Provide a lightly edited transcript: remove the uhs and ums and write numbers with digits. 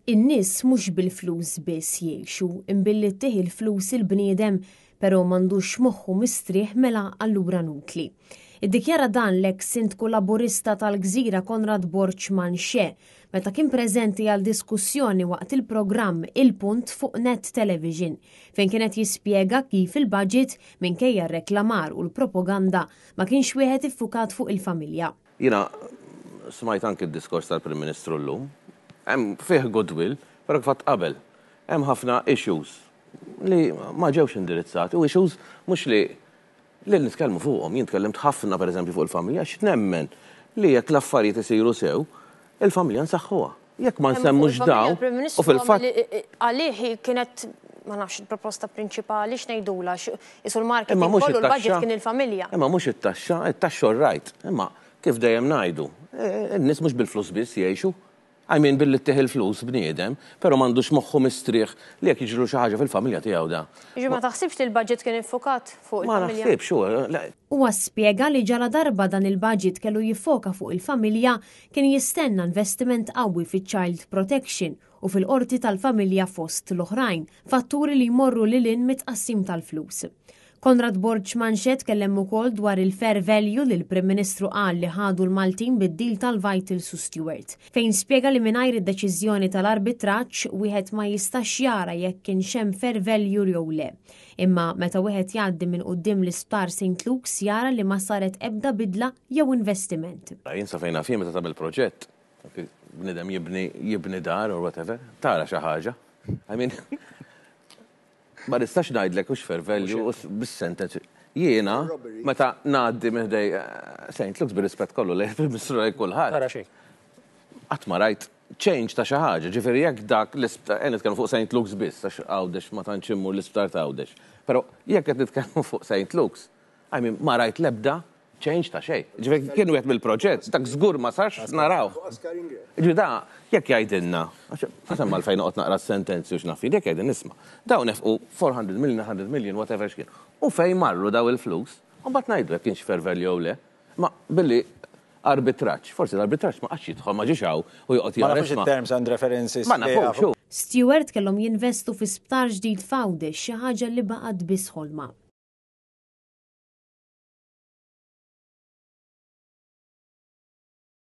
In-nies mhux bil-flus biss jgħixu, imbilli ttih il-flus il-bniedem però m'għandux moħħu mistrieħ mela allura nutli. Iddikjara dan l-eks Sindku Laburista tal-Gżira Konrad Borg Manché meta kien preżenti għal diskussjoni waqt il-programm Il-Punt fuq Net Television fejn kien qed jispjega kif il-budget minkejja r-reklamar u l-propaganda ma kienx wieħed iffukat fuq il-familja. Jiena smajt anki d-diskors tal-Prim Ministru llum. Hemm fih goodwill, però kif għedt qabel, hemm ħafna issues li ma ġewx indirizzati u issues mhux li li nitkellmu fuqhom. Jien tkellimt ħafna pereżempju fuq il-familja għax nemmen li jekk l-affarijiet isiru sew, il-familja nsaħħuha. Jekk ma nsemmux dawn u fil-fatt. Għalih kienet ma nafx il-proposta prinċipali x'ngħidulha, isu l-marketing kollu l-budget kien il-familja. Imma mhux it-taxxa, it-taxxa all right. Imma kif dejjem ngħidu, in-nies mhux bil-flus biss jgħixu. I mean billi ttih il-flus bniedem, però m'għandux moħħu mistrieħ li jekk jiġrilu xi ħaġa fil-familja tiegħu da. Jiġifieri ma taħsibx li l-budget kien iffukat fuq il-familja? Ma naħsibx, hu. Huwa spjega li ġaladarba dan il-budget kellu jiffoka fuq il-familja, kien jistenna investiment qawwi fiċ-child protection u fil-qorti tal-familja fost l-oħrajn, fatturi li jmorru lil hinn mit-tqassim tal-flus. Konrad Borg Manché tkellem ukoll dwar il-fair value li l-Prim Ministru qal li ħadu l-Maltin bid-deal tal-Vitals u Steward, fejn spjega li mingħajr id-deċiżjoni tal-arbitraġġ wieħed ma jistax jara jekk kienx hemm fair value jew le. Imma meta wieħed jgħaddi minn quddiem l-Isptar St. Luke's jara li ma saret ebda bidla jew investiment. Jien sa fejn naf jien meta tagħmel proġett, bniedem jibni jibni dar or whatever, tara xi ħaġa. I mean, ma nistax ngħidlek hux fair value u bis-sentence. Jiena meta ngħaddi minn ħdej St. Luke's bir-rispett kollu lejn il-Prim Ministru lejn kulħadd. Tara xejn. Qatt ma rajt change ta' xi ħaġa, ġifieri jekk dak l-isptar, qed nitkellmu fuq St. Luke's biss għax Għawdex ma tantx immur l-isptar ta' Għawdex. Però jekk qed nitkellmu fuq St. Luke's, I mean ma rajt l-ebda change ta' xejn. Ġifieri kien wieħed mill-proġett, dak żgur ma sarx narawh. Ġifieri da jekk jgħidilna, għax hemm għalfejn noqgħod naqra s-sentenzi u x'naf jien, jekk jgħidilna isma' dawn nefqu 400 million, 100 million, whatever x'kien. U fejn marru daw il-flus, u mbagħad ngħidu jekk kienx fair value jew le. Ma billi arbitraġġ, forsi l-arbitraġġ ma qatx jidħol, ma ġiex hawn u joqgħod jara. Ma nafux it-terms and references. Ma nafux. Steward kellhom jinvestu fi sptar ġdid f'Għawdex, xi ħaġa li baqgħet biss ħolma.